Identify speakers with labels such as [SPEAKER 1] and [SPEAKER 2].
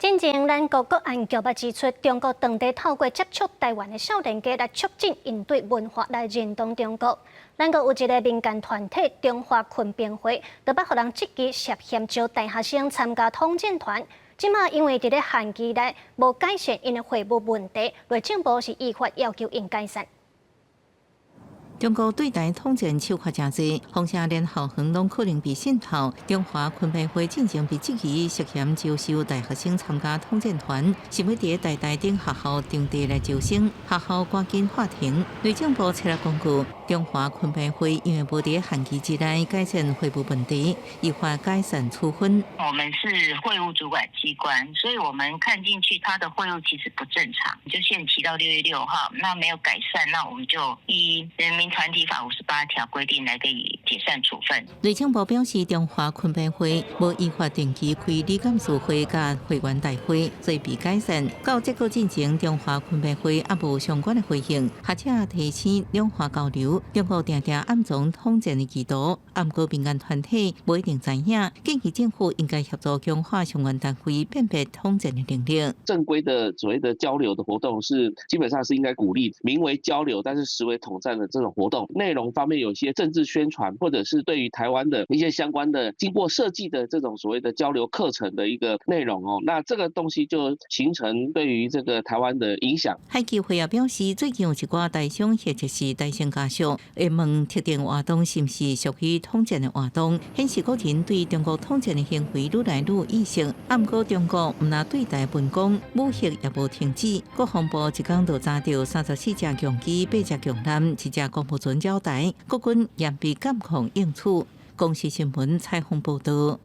[SPEAKER 1] 進前，咱國國安局嘛指出，中國當地透過接觸臺灣的少年家來促進𪜶對文化來認同中國。咱國有一个民間團體中華群兵會，就捌予人質疑涉嫌招大學生參加統戰團。這馬因為佇咧限期內無改善𪜶的會務問題，內政部是依法要求𪜶改善。
[SPEAKER 2] 中國對台統戰手法誠濟，風聲連校園攏可能被滲透。中華群兵會進前被質疑涉嫌招收大學生參加統戰團，想欲佇台大等學校場地來招生，學校趕緊喊停。內政部出來公告，中華群兵會因為無佇限期之內改善會務問題，依法解散處分。
[SPEAKER 3] 我們是會務主管機關，所以我們看進去，他的會務其實不正常，就限期到6月6號，那沒有改善，那我們就依人民團體法58條規定來給予解散處分。
[SPEAKER 2] 內政部表示，中華群兵會無依法定期開理監事會佮會員大會，所以被解散。到這個進前，中華群兵會猶無相關的回應。學者提醒兩岸交流，中國定定暗藏統戰的企圖，毋過民間團體無一定知影，建議政府應該協助強化相關單位辨別統戰的能力。
[SPEAKER 4] 正規的所謂的交流的活動是基本上是應該鼓勵，名為交流，但是實為統戰的這種活動內容方面有些政治宣傳，或者是對於台灣的一些相關的經過設計的這種所謂的交流課程的一個內容哦，那這個東西就形成對於這個台灣的影響。
[SPEAKER 2] 海基會也表示，最近有一寡台商或者是台商家屬會問特定活動是毋是屬於統戰的活動，顯示國人對中國統戰的行為愈來愈有意識。毋過中國毋但對台文攻，武嚇也無停止。國防部一工就查著34隻共機、八隻共艦、一隻公務船繞台，國軍嚴密監控應處。公視新聞採訪報導。